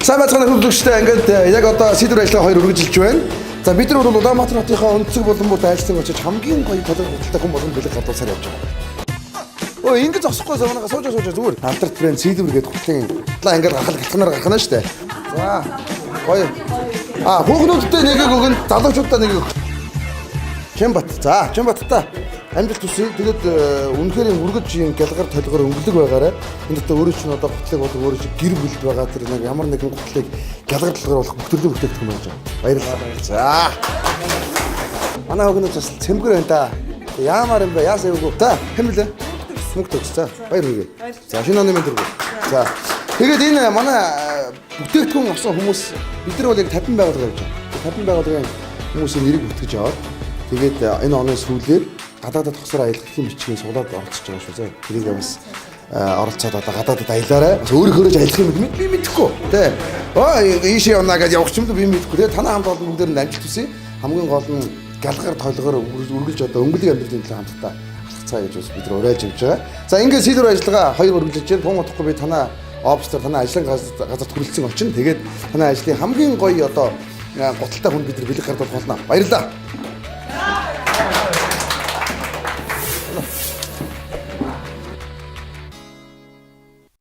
Сайн байцгаана хүмүүстээ, ингээд яг одоо Silver ажиллагаа хоёр үргэлжилж байна. За, бид нар бол Улаанбаатар хотынхоо өнцөг болон бүр дайлцдаг очиж хамгийн гоё толгой худалтай хүн болгон бэлэг гардуулсаар явж байгаа. Өө, ингэж зогсохгүй санаагаа сууж сууж зүгээр. Алдарт брэнд Silver гэдэг хутлын талаа ингээд гарах галхнаар гарах нь штэ. За, гоё. А, хүүхнүүдтэй нэгийг өгөн, залуучуудаа нэгийг өгөх. Чимбат. За, Чимбатта амжилт хүсье. Тэгээд үнэхээр юм үргэж юм гялгар толгоор өнгөлөг байгаарай. Энэ дотор өөрөө чинь одоо гутлыг бол өөрөө чинь гэр бүлд байгаа тэр нэг ямар нэгэн гутлыг гялгар толгоор болох бүх төрлийн бүтээгдэхүүн байж байгаа. Баярлалаа. За. Манай хөгнөж бас цэмгэр байна та. Яамаар юм бэ? Яасан юм бэ? За, хэн блэ? Мөнгө төгс. За, баяр хүргэе. За, шинэ оны мэнд хүргэе. За. Тэгээд энэ манай бүтээгдэхүүн авсан хүмүүс, бид нар бол яг 50 байгууллага явж байгаа. 50 байгууллагын хүмүүсийн нэрийг бүтгэж аваад, тэгээд энэ оны сүүлээр гадаадад хосоор аялах хэм бичгийн суглаад оролцож байгаа шүү. За, тэрийг бас оролцоод одоо гадаадад аялаарай. Бас өөрийнхөө ч аялах юм би мэдэхгүй. Тэ. Оо, ийшээ явна гэж явах ч юм би мэдэхгүй. Тэгээд танай хамт олон бүгдээр нь амжилт хүсье. Хамгийн гол нь галгаар толгоор үргэлж одоо өнгөлөг амьдралын төлөө хамтдаа алхацгаа гэж бас бид нар уриалж явж байгаа. За, ингээд Silver ажиллагаа хоёр үргэлжлэж байна. Тун удахгүй би танай оффисоор, танай ажлын газарт хүрэлцэн очино. Тэгээд танай ажлын хамгийн гоё одоо гуталтай хүнд бид нар бэлэг гардуулах болно. Баярлалаа.